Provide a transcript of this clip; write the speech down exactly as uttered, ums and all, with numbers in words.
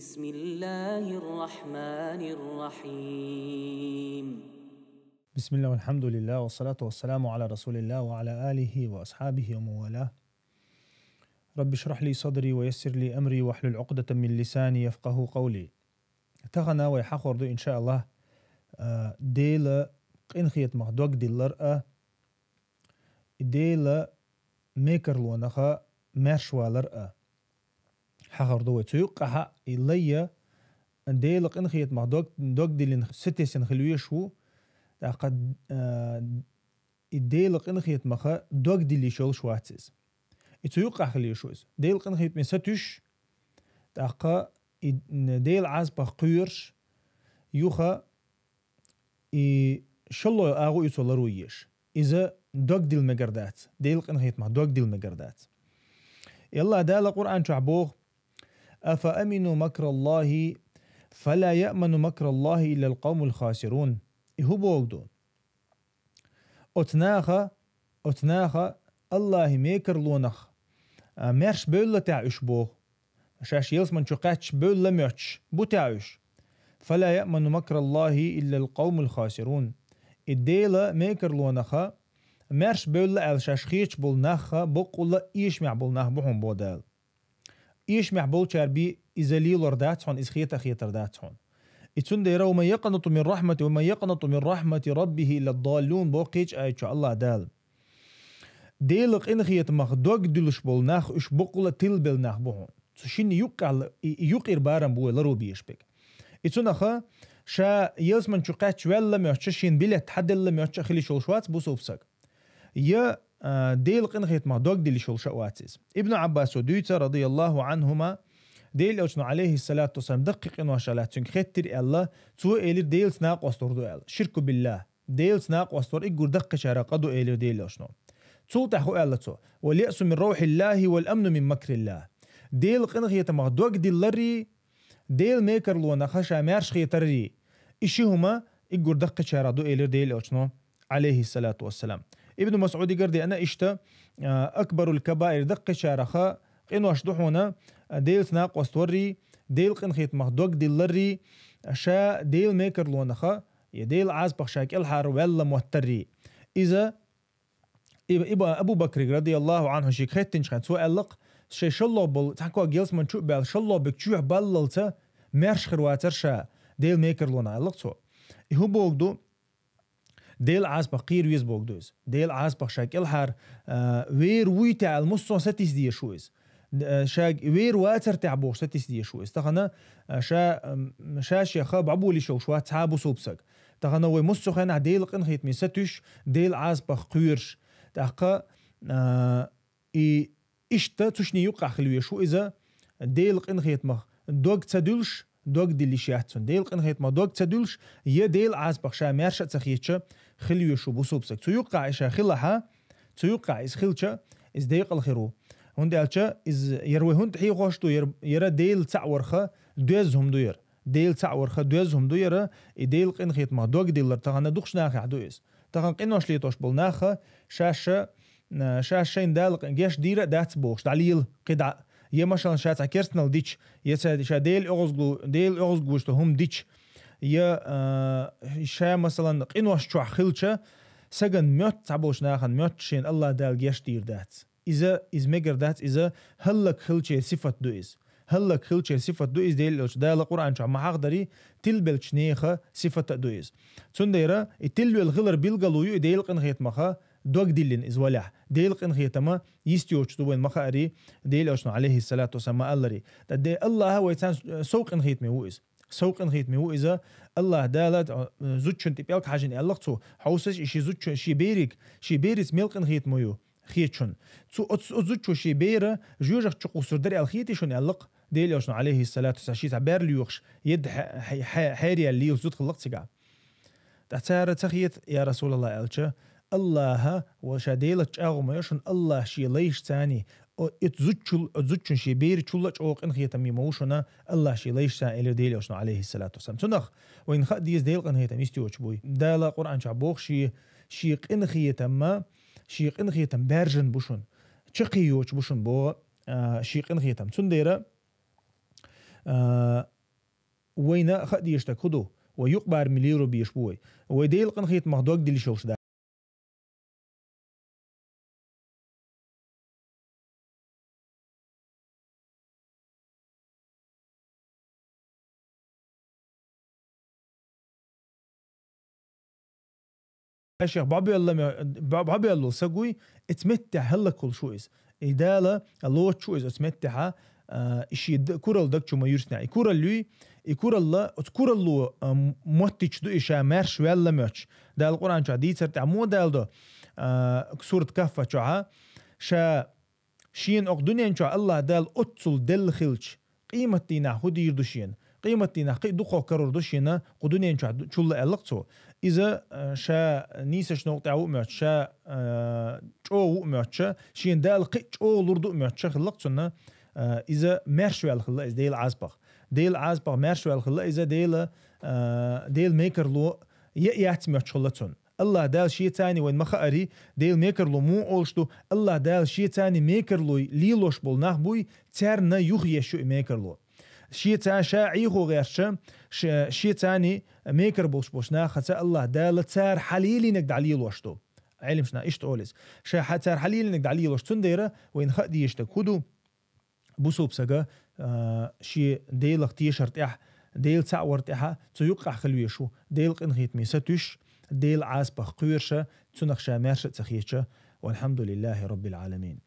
بسم الله الرحمن الرحيم. بسم الله والحمد لله والصلاة والسلام على رسول الله وعلى آله وأصحابه ومن والاه. رب اشرح لي صدري ويسر لي أمري واحلل عقدة من لساني يفقه قولي. Тахана вай хьахор ду, иншааллах, а, Дела къинхетамах дог диллар а, и Дела мекарлонаха маьршвалар а. Хьахор ду вай. Цу юккъахьа и лайя Дела къинхетамах дог, дог диллина сатесен хила веш ву, тӀаккха, а, и Дела къинхетамаха дог диллиш йолуш вац иза. И цу юккъахь хила веш ву иза. Дела къинхетаме сатуьйш, тӀаккха и Дела Ӏазапах кхоьруш, юха и шолло агӀо ю цо лару еш. Иза дог дилла мегар дац. Дела къинхетамах дог дилла мегар дац. И Аллах Дала Къуръан чохь боху: «أفأمنوا مكر الله فلا يأمن مكر الله إلا القوم الخاسرون». И хӀун боху ду? Оцу наха, оцу наха Аллахьи мекарлонах, а, маьрша бевлла тӀехь уьш боху. Шаьш ялсаман чу кхаьчча бевлла моьттуш бу тӀехь уьш. «فلا يأمن مكر الله إلا القوم الخاسرون». И Дела мекарлонаха маьрша бевлла аьлла шаьш хеташ болу нахха баккъулла эшамехь болу нах бу хьуна боху Дала. Эшамехь болчара бен иза лелор дац хьуна, иза хета а хетар дац хьуна. И цундела: «ومن يقنط من رحمة، ومن يقنط من رحمة ربه إلا الضالون», боху кхечу аят чохь Аллах Дала. Дела къинхетамах дог дуьллуш болу нах, уьш баккъулла тилбелла нах бу хьуна. Цу шинна юккъехь и, и юкъера барам бу вай лару беш берг. И цунаха ша ялсаман чу кхаьчча ваьлла моьттуш, шен билет хьаделла моьттуш а хилиш йолуш вац бусулба саг. Я, а, Дела къинхетамах дог диллиш йолуш а вац иза. Ибн Ӏаббасо дуьйцу, радияллаху Ӏанхума, Делан Элчано, алейхиссалату вассалам, даккхий къиношах лаьцна цуьнга хеттира аьлла, цо элира: «Делаца накъост вар ду», аьлла. Ширку биллах. Делаца накъост вар уггар даккхийчарах къа ду, элира Делан Элчано. Цул тӀаьхьа хӀун аьлла цо? «واليأس من روح الله والأمن من مكر الله». Дела къинхетамах дог дилларий, Дела мекарлонаха ша маьрша хетарий, и ши хӀума уггар даккхийчарах ду, элира Делан Элчано, алейхиссалату вассалам. Ибн МасӀудигара деана иштта, а, акбарул кабаир, даккхийчараха къинош ду хьуна, а, Делаца накъост варрий, Дела къинхетамах дог дилларрий, ша Дела мекарлонаха я Делан Ӏазапах ша кӀелхьара ваьлла моттаррий. Иза И, и ба-, Абу Бакриг, радияллаху Ӏанху, шега хеттинчу хенахь, цо аьлла-кх, шайн шолгӀа болу, цхьа ког ялсаман чу а баьлла, шолгӀа берг чоьхьа баллалца маьрша хир вацара ша, Дела мекарлонах, аьлла-кх цо. И хӀун боху ду? Делан Ӏазапах кхера веза боху ду иза. Делан Ӏазапах ша кӀелхьара, а, вер вуй те аьлла, массо а сатийса дезаш ву иза. Д-, а, ша вер вацара те бохуш сатийса дезаш ву иза. Тахана, а, ша, ам, ша шеха бӀобулиш йолуш вац цхьа а бусулба саг. Тахана вай массо а хенахь Делан къинхетаме сатуьйш, Делан Ӏазапах кхоьруш. ТӀаккха, а, и иштта цу шинна юккъехь хила веш ву иза, Делан къинхетамах дог ца дуьллуш, дог диллиш яц цунна. Делан къинхетамах дог ца дуьллуш, я Делан Ӏазапах ша маьрша а ца хетча, хила веш ву бусулба саг. Цу юккъехь и ша хилахьа, цу юккъехь иза хилча, иза декъала хир ву. ХӀунда аьлча иза, яра вай хӀунда хьехош ду, яра, яра Дела цхьаъ варха доьзна хӀума ду яра. Дела цхьаъ варха доьзна хӀума ду яра, и Делан къинхетамах дог диллар тахана дукхачу нахехь ду иза. Тахана къинош летош болу нахха шаьш, а, шаьш шайна Дала къин геш дийр а дац бохуш, дӀалела кхидӀа. Я, машалан, ша цхьа керстанал дича, я ца, ша Дела оьгӀазлу-, Дела оьгӀазлуш долу хӀума дича, я, а, ша, масалан, къинош чохь хилча, саган моьтту, цхьаболчу нахана моьтту шена Аллах Дала геш дийр дац. Иза, иза мегар дац, иза хӀаллак хилчеран сифат ду иза. ХӀаллак хилчеран сифат ду иза, Делан Элчано Дала Къуръан чохь ма хьахдарий, тилбеллачу нехан сифат а ду иза. Цундела и тилвелла хилар билгало ю и Делан къинхетамаха дог диллина иза валахь. Делан къинхетама йист йоцуш ду вайн ма хаарий, Делан Элчано, алейхиссалату вассалам, ма алларий. Ткъа де Аллаха вай царна сов къинхетаме ву иза. Сов къинхетаме ву иза, Аллах Дала, э, зудчун тӀе пӀелг хьажина аьлла-кх цо, хьовсаш и ши зудчун, ши бериг, ши берица мел къинхетаме ю хеташ шуна. Цу оцу, оцу зудчо шен бера жоьжахати чу кхуссур дара аьлла хетий шуна аьлла-кх Делан Элчано, алейхиссалату вассалам, ши цхьа бер лоьхуш, едда хье-, хье-, хье-, хьераяьлла лелаш зуда хилла-кх цигахь. Ткъа цара ца хета, я Расулаллах, аьлча, Аллаха ва ша Делаца чӀагӀо ма йо шуна, Аллах шен лайшца, о, оцу зудчул-, оцу зудчун шен берачул а чӀогӀа къинхетаме ма ву шуна, Аллах шен лайшца, элира Делан Элчано, алейхиссалату вассалам. Цунах вайна хаа деза Делан къинхетам йист йоцуш буй. Дала Къуръан чохь боху шен, шен къинхетамма, шен къинхетам баьржина бу шуна. Чаккхе йоцуш бу шуна боху, а, шен къинхетам. Цундела, а, Вайна хаа дезаш дерг хӀу ду? Вай юкъ-бараме лелабе безаш ба вай. Вай Даьла къинхетамах дог дилла йиш йолаш да. Шийх бӀабелла ме-, бӀа-, бӀабеллал саг вуй, эца меттехь хӀаллакволуш ву иза. И Дала лоцуш ву иза оцу меттехьа, а, и шен д-, куралла даг чу ма юьрсинехь. И куралла юй, и куралла, оцу куралло, а, м-, моттича ду и ша маьрша ваьлла моьттуш. Дала Къуръан чохь дийцар тӀехь мо Дала до, а, сурат Кахфа чохьа, ша Шена окху дуьнен чохь Аллах Дала оццул делла хилча, къематдийнахь хӀу дийр ду шена? Къематдийнахь кхин а дукхох карор ду шена кху дуьнен чохь ду-, чул аьлла-кх цо. Иза, э, ша нийсачу новкъа тӀехь ву а моьттуш, ша, э, чӀогӀа ву а моьттуш, шена Дала кхин а чӀогӀа лур ду а моьттуш хилла-кх цунна, э, иза маьрша ваьлла хилла иза Делан Ӏазапах. Делан Ӏазапах маьрша ваьлла хилла иза Дела, э, Делан мекарло е а яц моьттуш хилла цунна. Аллах Дала шеца а вайна ма хаари, Делан мекарло муха олуш ду, Аллах Дала шеца а мекарло лелош болу нах буй, царна юхаеш ю и мекарло. Шеца а ша Ӏехо гӀерташ, ш-, шеца а мекар болуш болчу нахаца Аллах Дала цара хьалелийнарг дӀалелош ду. Ӏеламнаха иштта олу иза. Ша хьа-, цара хьалелийнарг дӀалелош, цундела вайна хаа дезаш дерг хӀу ду? Бусалба сага, а, шен Делах тешар тӀехь, Дела цхьаъ вар тӀехьа, цу юккъехь хила везаш ву, Делан къинхетаме сатуьйсуш, Делан Ӏазапах кхоьруш, цунах ша маьрша а ца хеташ. Валхьамдулиллахи Раббил Ӏаламин.